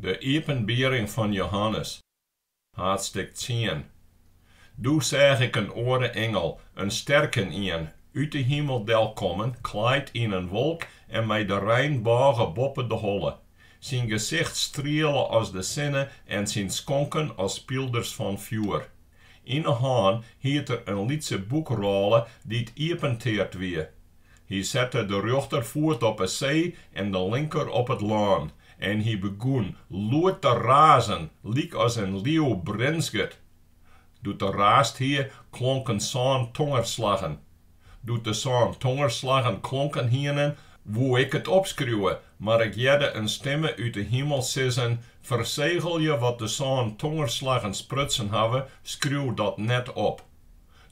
De Iepenbiering fan Johannes, haadstik tsien. Doe seach ik in oare ingel, in sterken-ien, út 'e himel delkommen, klaaid yn in wolk en mei de reinbôge boppe de holle. Syn gesicht striele as de sinne en syn skonken as pylders fan fjoer. Yn 'e hân hied er in lytse boekrôle dy't iepenteard wie. Hy sette de rjochterfoet op 'e see en de linker op it lân, en hy begûn lûd te razen lykas in liuw brinzget. Doe't er raasd hie, klonken sân tongerslaggen. Doe't de sân tongerslaggen klonken hienen, woe ik it opskriuwe, mar ik hearde in stimme út 'e himel sizzen, Fersegelje wat de sân tongerslaggen sprutsen hawwe, skriuw dat net op.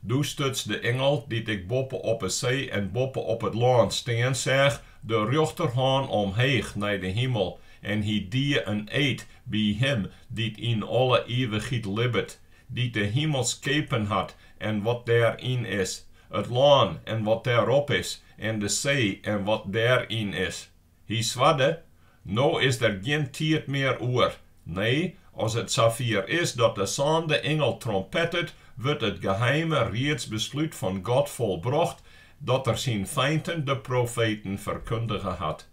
Doe stuts de ingel, dy't ik boppe op 'e see en boppe op it lân stean seach, de rjochterhân omheech nei de himel en hy die in eed by Him dy't yn alle ivichheid libbet, dy't de himel skepen hat en wat dêryn is, it lân en wat dêrop is, en de see en wat dêryn is. Hy swarde, No is der gjin tiid mear oer. Nee, as it safier is dat de sânde ingel trompettet, wurdt it geheime riedsbeslút fan God folbrocht, dat Er syn feinten, de profeten, ferkundige hat.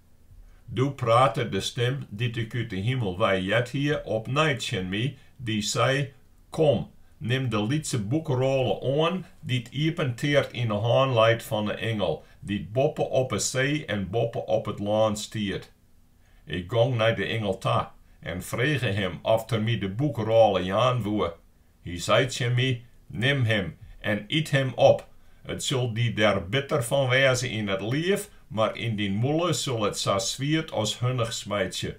Doe prate de stim dy't ik út de himel wei heard hie opnij tsjin my, dy sei, Kom, nim de lytse boekrôle oan dy't iepenteard yn 'e hân leit fan 'e ingel dy't boppe op 'e see en boppe op it lân stiet. Ik gong nei de ingel ta en frege him oft er my de boekrôle jaan woe. Hy sei tsjin my, Nim him en yt him op, it sil dy der bitter fan wêze yn it liif, mar yn dyn mûle sil it sa swiet as hunnich smeitsje.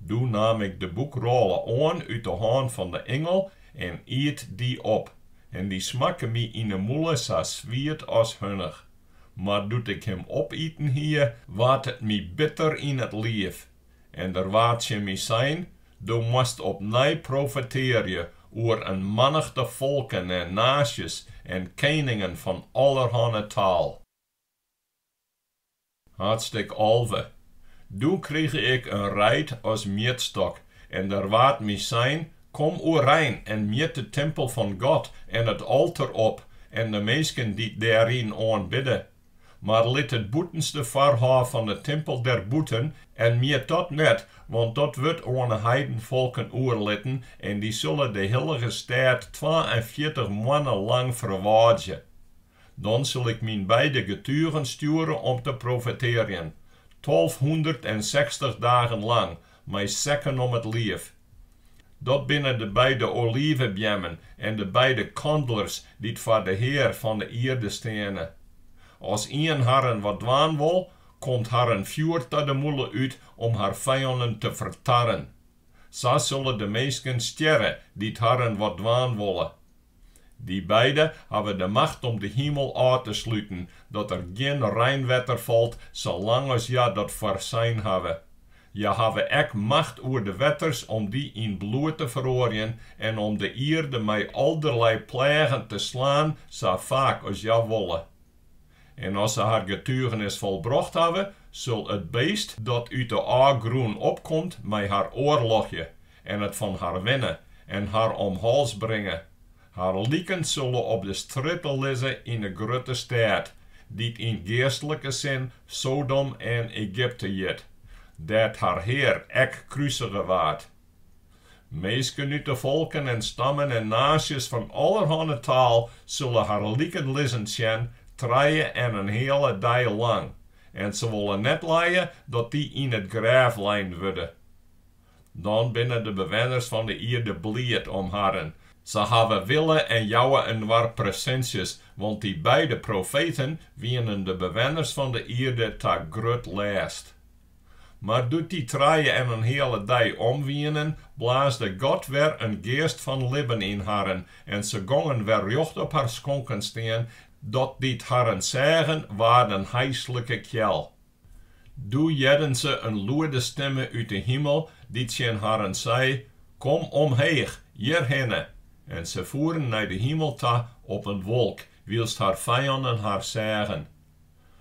Doe naam ik de boekrôle oan út de hân fan de ingel en iet dy op, en dy smakke my yn 'e mûle sa swiet as hunnich. Mar doe't ik him opiten hie, waard it my bitter yn it liif. En der waard tsjin my sein, Do moatst opnij profetearje oer in mannichte folken en naasjes en keningen fan allerhanne taal. Haadstik 11. Doe krige ik in reid as mjitstok en der waard my sein, Kom oerein en mjit de timpel fan God en it alter op en de minsken dy't dêryn oanbidde. Mar lit it bûtenste foarhôf fan de timpel derbûten en mjit dat net, want dat wurdt oan 'e heidenfolken oerlitten en dy sille de hillige stêd 42 moanne lang ferwâdzje. Dan sil ik myn beide getugen stjoere om te profetearjen, 1260 dagen lang, mei sekken om it liif. Dat binne de beide olivebeammen en de beide kandlers dy't foar de Hear fan de ierde steane. As ien harren wat dwaan wol, komt harren fjoer ta de mûle út om har fijannen te fertarren. Sa sille de minsken stjerre dy't harren wat dwaan wolle. Dy beide hawwe de macht om de himel ôf te sluten, dat der gjin reinwetter falt salang as hja dat foarsein hawwe. Hja hawwe ek macht oer de wetters om dy yn bloed te feroarjen en om de ierde mei alderlei pleagen te slaan sa faak as hja wolle. En as se har getugenis folbrocht hawwe, sil it beest dat út de ôfgrûn opkomt mei har oarlogje en it fan har winne en har om hals bringe. Har liken sille op de strjitte lizze yn 'e grutte stêd, dy't yn geastlike sin Sodom en Egypte hjit, dêr't har Hear ek krusige waard. Minsken út de folken en stammen en naasjes fan allerhanne taal sille har liken lizzen sjen, trije en in heale dei lang, en se wolle net lije dat dy yn it grêf lein wurde. Dan binne de bewenners fan de ierde bliid om harren, se hawwe wille en jouwe inoar presintsjes, want dy beide profeten wienen de bewenners fan de ierde ta grut lêst. Mar doe't dy trije en in heale dei om wienen, blaasde God wer in geast fan libben yn harren en se gongen wer rjocht op har skonken stean, dat dy't harren seagen, waarden heislike kjel. Doe hearden se in lûde stimme út de himel dy't tsjin harren sei, Kom omheech, hjirhinne! En se foeren nei de himel ta op in wolk, wylst har fijannen har seagen.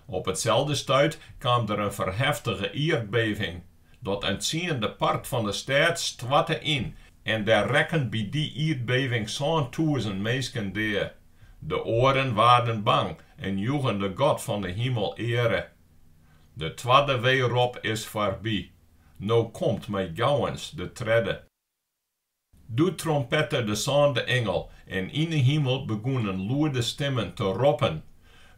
Op itselde stuit kaam der in ferheftige ierdbeving. dat in tsiende part fan de stêd stoarte yn en der rekken by dy ierdbeving 7000 minsken dea. De oaren waarden bang en joegen de God fan de himel eare. De twadde weerop is foarby. No komt mei gauwens de tredde. Doe trompette de sânde ingel en yn 'e himel begûnen lûde stimmen te roppen,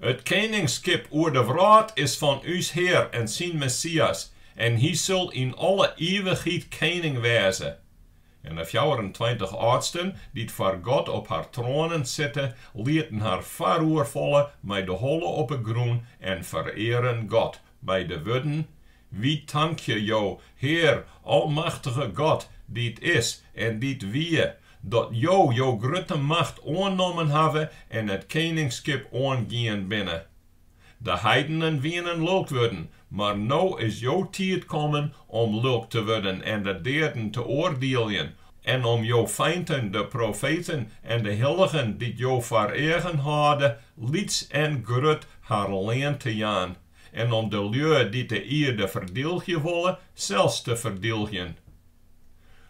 It keningskip oer de wrâld is fan ús Hear en syn Messias en Hy sil yn alle ivichheid kening wêze. En de 24 âldsten, dy't foar God op har troanen sitte, lieten har foaroer falle mei de holle op 'e grûn en ferearen God mei de wurden, Wy tankje Jo, Hear, almachtige God, dy't is en dy't wie, dat Jo jo grutte macht oannommen hawwe en it keningskip oangien binne. De heidenen wienen lulk wurden, mar no is jo tiid kommen om lulk te wurden en de deaden te oardieljen en om jo feinten, de profeten en de hilligen dy't Jo foar eagen hâlde, lyts en grut har lean te jaan en om de lju dy't de ierde ferdylgje wolle, sels te ferdylgjen.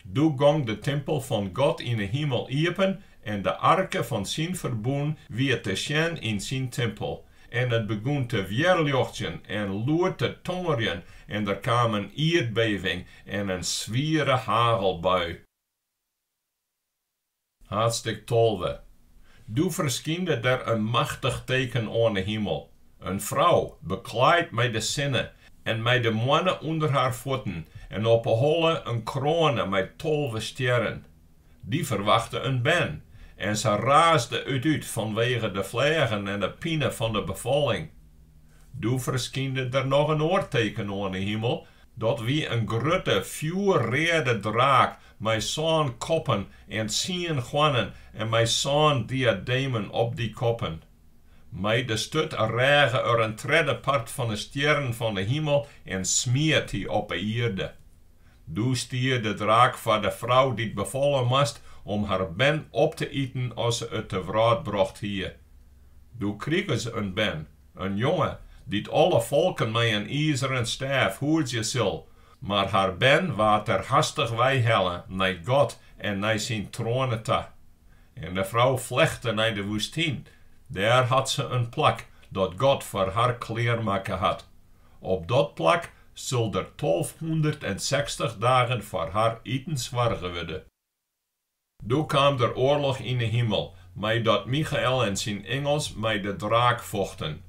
Doe gong de timpel fan God yn 'e himel iepen en de arke fan syn ferbûn wie te sjen yn syn timpel. En it begûn te wjerljochtsjen en lûd te tongerjen en der kaam in ierdbeving en in swiere hagelbui. Haadstik 12. Doe ferskynde der in machtich teken oan 'e himel, in frou, beklaaid mei de sinne en mei de moanne ûnder har fuotten en op 'e holle in kroane mei 12 stjerren. Dy ferwachte in bern en se raasde it út fanwege de fleagen en de pine fan de befalling. Doe ferskynde der noch in oar teken oan 'e himel, dat wie in grutte fjoerreade draak mei sân koppen en tsien hoarnen en mei sân diademen op dy koppen. Mei de sturt reage er in tredde part fan 'e stjerren fan 'e himel en smiet dy op 'e ierde. Doe stie de draak foar de frou dy't befalle moast om har bern op te iten as se it te wrâld brocht hie. Doe krige se in bern, in jonge, dy't alle folken mei in izeren stêf hoedzje sil, mar har bern waard der hastich weihelle nei God en nei syn troane ta. En de frou flechte nei de woestyn, dêr hat se in plak dat God foar har klearmakke hat. Op dat plak sil der 1260 dagen foar har iten soarge wurde. Doe kaam der oarloch yn 'e himel, meidat Michael en syn ingels mei de draak fochten.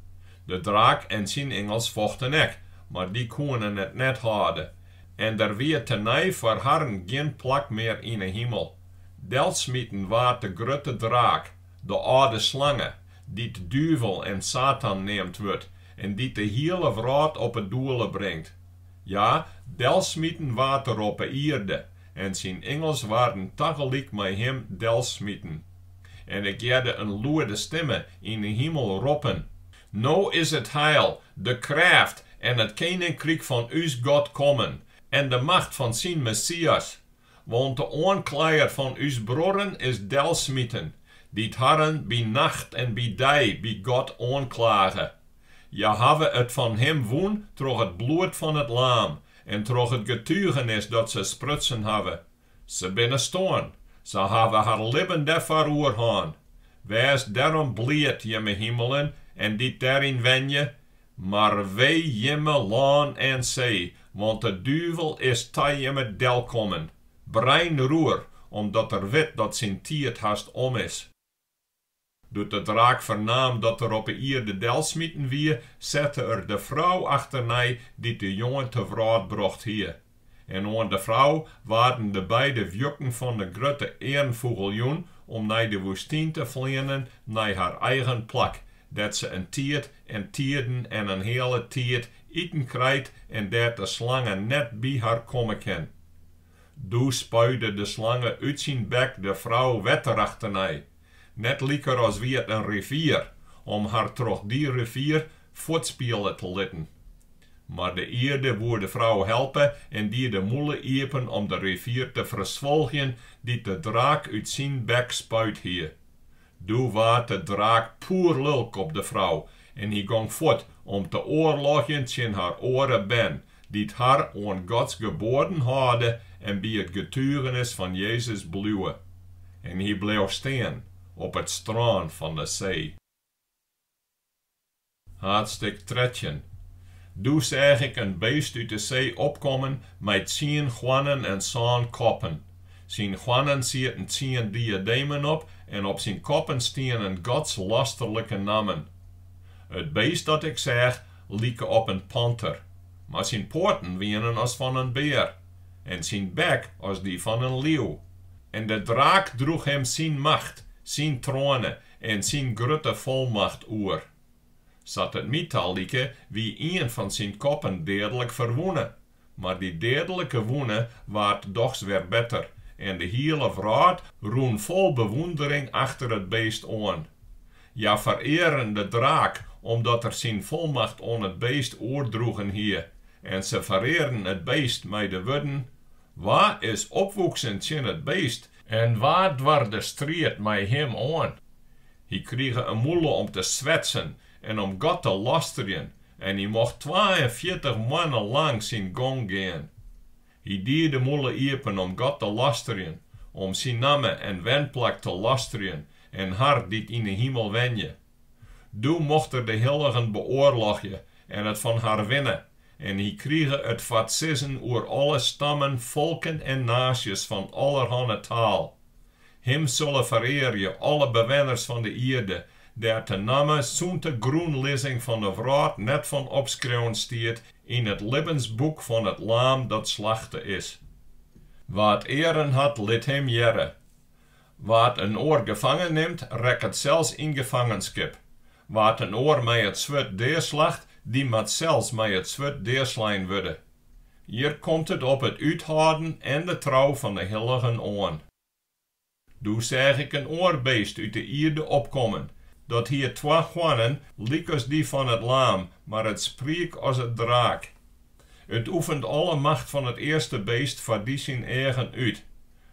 De draak en syn ingels fochten ek, mar dy koenen it net hâlde. En der wie tenei foar harren gjin plak mear yn 'e himel. Delsmiten waard de grutte draak, de âlde slange, dy't duvel en Satan neamd wurdt en dy't de hiele wrâld op 'e doele bringt. Ja, delsmiten waard er op 'e ierde, en syn ingels waarden tagelyk mei him delsmiten. En ik hearde in lûde stimme yn 'e himel roppen, No is it heil, de krêft en it keninkryk fan ús God kommen, en de macht fan syn Messias. Want de oankleier fan ús bruorren is delsmiten, dy't harren by nacht en by dei by God oanklage. Hja hawwe it fan him wûn troch it bloed fan it Laam en troch it getugenis dat se sprutsen hawwe. Se binne stoarn, se hawwe har libben dêrfoar oer hân. Wês dêrom bliid, jimme himelen en dy't dêryn wenje, mar wee jimme lân en see, want de duvel is ta jimme delkommen, breinroer, omdat er wit dat syn tiid hast om is. Doe't de draak fernaam dat er op 'e ierde delsmiten wie, sette er de frou achternei dy't de jonge te wrâld brocht hie. En oan de frou waarden de beide wjukken fan de grutte earnfûgel jûn om nei de woestyn te fleanen nei har eigen plak, dêr't se in tiid en tiden en in heale tiid iten krijt en dêr't de slange net by har komme kin. Doe spuide de slange út syn bek de frou wetter achternei, net liker as wie it in rivier, om har troch dy rivier fuortspiele te litten. Mar de ierde woe de frou helpe en die de mûle iepen om de rivier te ferswolgjen dy't de draak út syn bek spuid hie. Doe waard de draak poerlulk op de frou en hy gong fuort om te oarlogjen tsjin har oare bern, dy't har oan Gods geboaden hâlde en by it getugenis fan Jezus bliuwe. En hy bleau stean op it strân fan de see. Haadstik 13. Doe seach ik in beest út 'e see opkommen mei tsien hoarnen en sân koppen. Syn hoarnen sieten tsien diademen op en op syn koppen stienen godslasterlike nammen. It beest dat ik seach, like op in panter, mar syn poaten wienen as fan in bear en syn bek as dy fan in liuw. En de draak droech him syn macht, syn troane en syn grutte folmacht oer. Sa't it my talike, wie ien fan syn koppen deadlik ferwûne, mar dy deadlike wûne waard dochs wer better en de hiele wrâld rûn fol bewûndering achter it beest oan. Hja ferearen de draak omdat er syn folmacht oan it beest oerdroegen hie en se ferearen it beest mei de wurden, Wa is opwoeksen tsjin it beest en wa doar de striid mei him oan? Hy krige in mûle om te swetsen en om God te lasterjen en hy mocht 42 moanne lang syn gong gean. Hy die de mûle iepen om God te lasterjen, om syn namme en wenplak te lasterjen en har dy't yn 'e himel wenje. Doe mocht er de hilligen beoarlogje en it fan har winne en hy krige it foar 't sizzen oer alle stammen, folken en naasjes fan allerhanne taal. Him sille ferearje alle bewenners fan de ierde, dêr't de namme sûnt de grûnlizzing fan de wrâld net fan opskreaun stiet yn it libbensboek fan it Laam dat slachte is. Wa't earen hat, lit him hearre. Wa't in oar gefangen nimt, rekket sels yn gefangenskip. Wa't in oar mei it swurd deaslacht, dy moat sels mei it swurd deaslein wurde. Hjir komt it op it úthâlden en de trou fan de hilligen oan. Doe seach ik in oar beest út 'e ierde opkommen. Dat hie twa hoarnen lykas dy fan it laam, mar it spriek as it draak. It oefent alle macht fan it earste beest foar dy syn eagen út.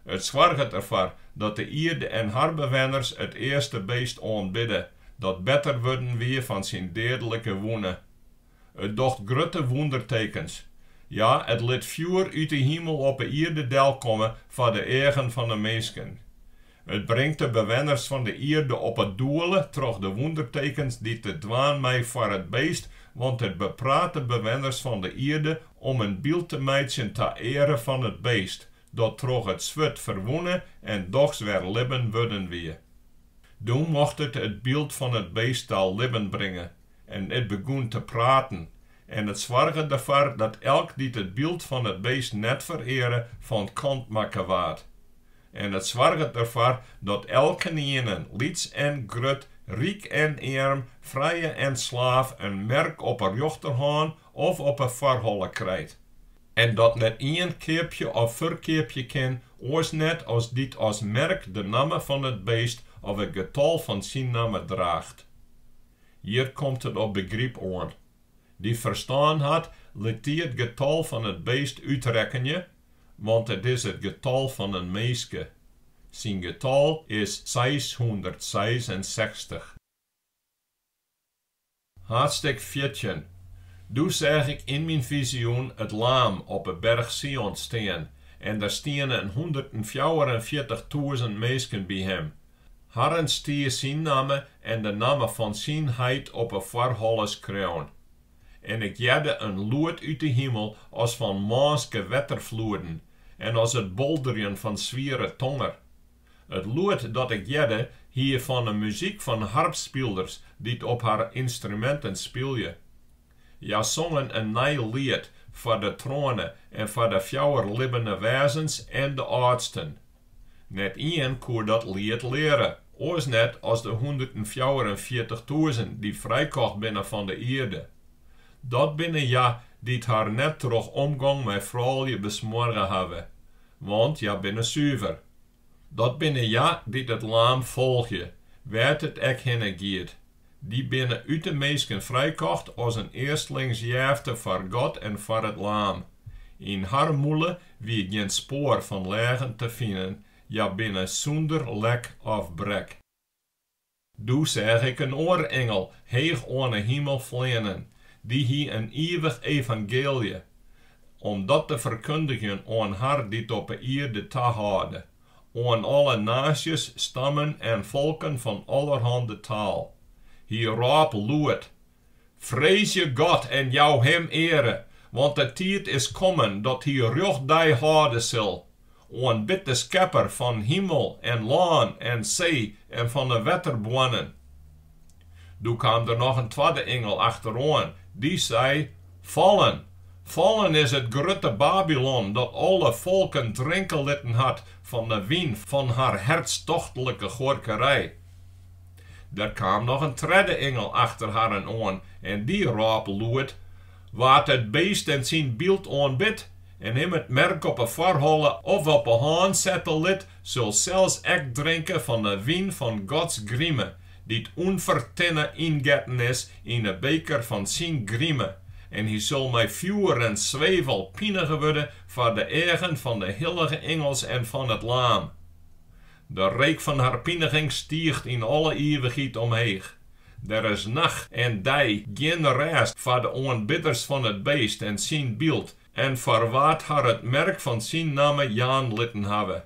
It soarget derfoar dat de ierde en har bewenners it earste beest oanbidde, dat better wurden wie fan syn deadlike wûne. It docht grutte wûndertekens. Ja, it lit fjoer út 'e himel op 'e ierde delkomme foar de eagen fan 'e minsken. It bringt de bewenners fan de ierde op 'e doele troch de wûndertekens dy't it dwaan mei foar it beest, want it bepraat de bewenners fan de ierde om in byld te meitsjen ta eare fan it beest, dat troch it swurd ferwûne en dochs wer libben wurden wie. Doe mocht it it byld fan it beest ta libben bringe en it begûn te praten en it soarge derfoar dat elk dy't it byld fan it beest net fereare fan kant makke waard. En it soarget derfoar dat elkenienen, lyts en grut, ryk en earm, frije en slaaf, in merk op 'e rjochterhân of op 'e foarholle krijt. En dat net ien keapje of ferkeapje kin, oars net as dy't as merk de namme fan it beest of it getal fan syn namme draacht. Hjir komt it op begryp oan. Dy't ferstân hat, lit dy it getal fan it beest útrekkenje, want it is it getal fan in minske. Syn getal is 666. Haadstik 14. Doe seach ik yn myn fizioen it Laam op 'e berch Sion stean en der stiene in 144.000 minsken by Him. Harren stie syn namme en de namme fan syn heit op 'e foarholle skreaun. En ik hearde in lûd út 'e himel as fan mânske wetterfloeden en as it bolderjen fan swiere tonger. It lûd dat ik hearde hie fan 'e muzyk fan harpspylers dy't op har ynstruminten spylje. Hja songen in nij liet foar de troane en foar de fjouwer libbene wêzens en de âldsten. Net ien koe dat liet leare, oars net as de 144.000 dy't frijkocht binne fan de ierde. Dat binne hja dy't har net troch omgong mei froulju besmoarge hawwe, want hja binne suver. Dat binne hja dy't it Laam folgje, wêr't it ek hinne giet. Dy binne út de minsken frijkocht as in earstlingsjefte foar God en foar it Laam. Yn har mûle wie gjin spoar fan leagen te finen, hja binne sûnder lek of brek. Doe seach ik in oare ingel heech oan 'e himel fleanen. Dy hie in ivich evangeelje. om dat te ferkundigjen oan har dy't op 'e ierde tahâlde, oan alle naasjes, stammen en folken fan allerhande taal. Hy rôp lûd, Freezje God en jou Him eare, want de tiid is kommen dat Hy rjochtdei hâlde sil. Oanbid de Skepper fan himel en lân en see en fan 'e wetterboarnen. Doe kaam der noch in twadde ingel achteroan, dy sei, Fallen, fallen is it grutte Babylon dat alle folken drinke litten hat fan 'e wyn fan har hertstochtlike huorkerij. Der kaam noch in tredde ingel achter harren oan en dy rôp lûd, Wa't it beest en syn byld oanbidt en him it merk op 'e foarholle of op 'e hân sette lit, sil sels ek drinke fan 'e wyn fan Gods grime, dy't ûnfertinne yngetten is yn 'e beker fan syn grime, en hy sil mei fjoer en swevel pinige wurde foar de eagen fan de hillige ingels en fan it Laam. De reek fan har piniging stiicht yn alle ivichheid omheech. Der is nacht en dei gjin rêst foar de oanbidders fan it beest en syn byld en foar wa't har it merk fan syn namme jaan litten hawwe.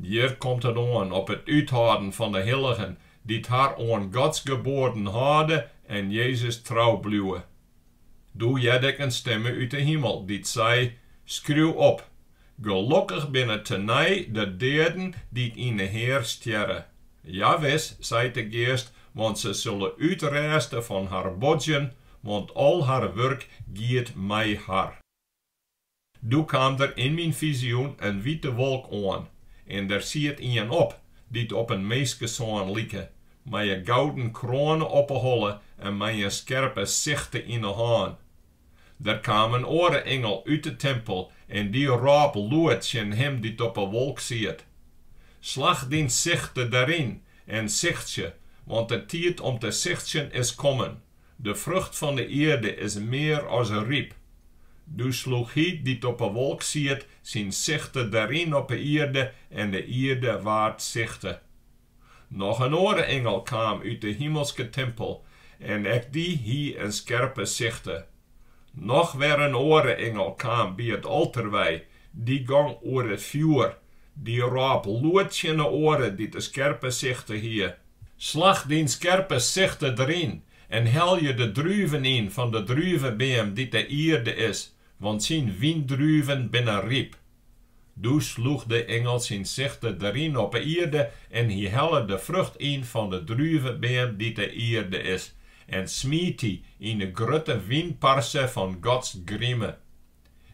Hjir komt it oan op it úthâlden fan de hilligen dy't har oan Gods geboaden hâlde en Jezus trou bliuwe. Doe hearde ik in stimme út 'e himel dy't sei, Skriuw op, Gelokkich binne tenei de deaden dy't yn 'e Hear stjerre. Jawis, seit de Geast, want se sille útrêste fan har bodzjen, want al har wurk giet mei har. Doe kaam der yn myn fizioen in wite wolk oan, en der siet ien op, dy't op in minskesoan like, mei in gouden kroane op 'e holle en mei in skerpe sichte yn 'e hân. Der kaam in oare ingel út de timpel en dy rôp lûd tsjin him dy't op 'e wolk siet, Slach dyn sichte deryn en sichtsje, want de tiid om te sichtsjen is kommen, de frucht fan de ierde is mear as ryp. Doe sloech hy dy't op 'e wolk siet syn sichte deryn op 'e ierde en de ierde waard sichte. Noch in oare ingel kaam út de himelske timpel en ek dy hie in skerpe sichte. Noch wer in oare ingel kaam by it alter wei, dy gong oer it fjoer, dy rôp lûd tsjin 'e oare dy't de skerpe sichte hie, Slach dyn skerpe sichte deryn en helje de druven yn fan de druvebeam dy't de ierde is, want syn wyndruven binne ryp. Doe sloech de ingel syn sichte deryn op 'e ierde en hy helle de frucht yn fan de druvebeam dy't de ierde is, en smiet dy yn de grutte wynparse fan Gods grime.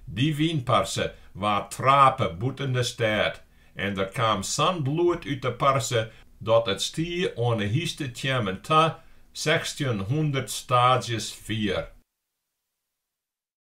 Dy wynparse waard trape bûten de stêd, en der kaam sa'n bloed út de parse, dat it stie oan 'e hystetjemmen ta, 1600 staadzjes fier.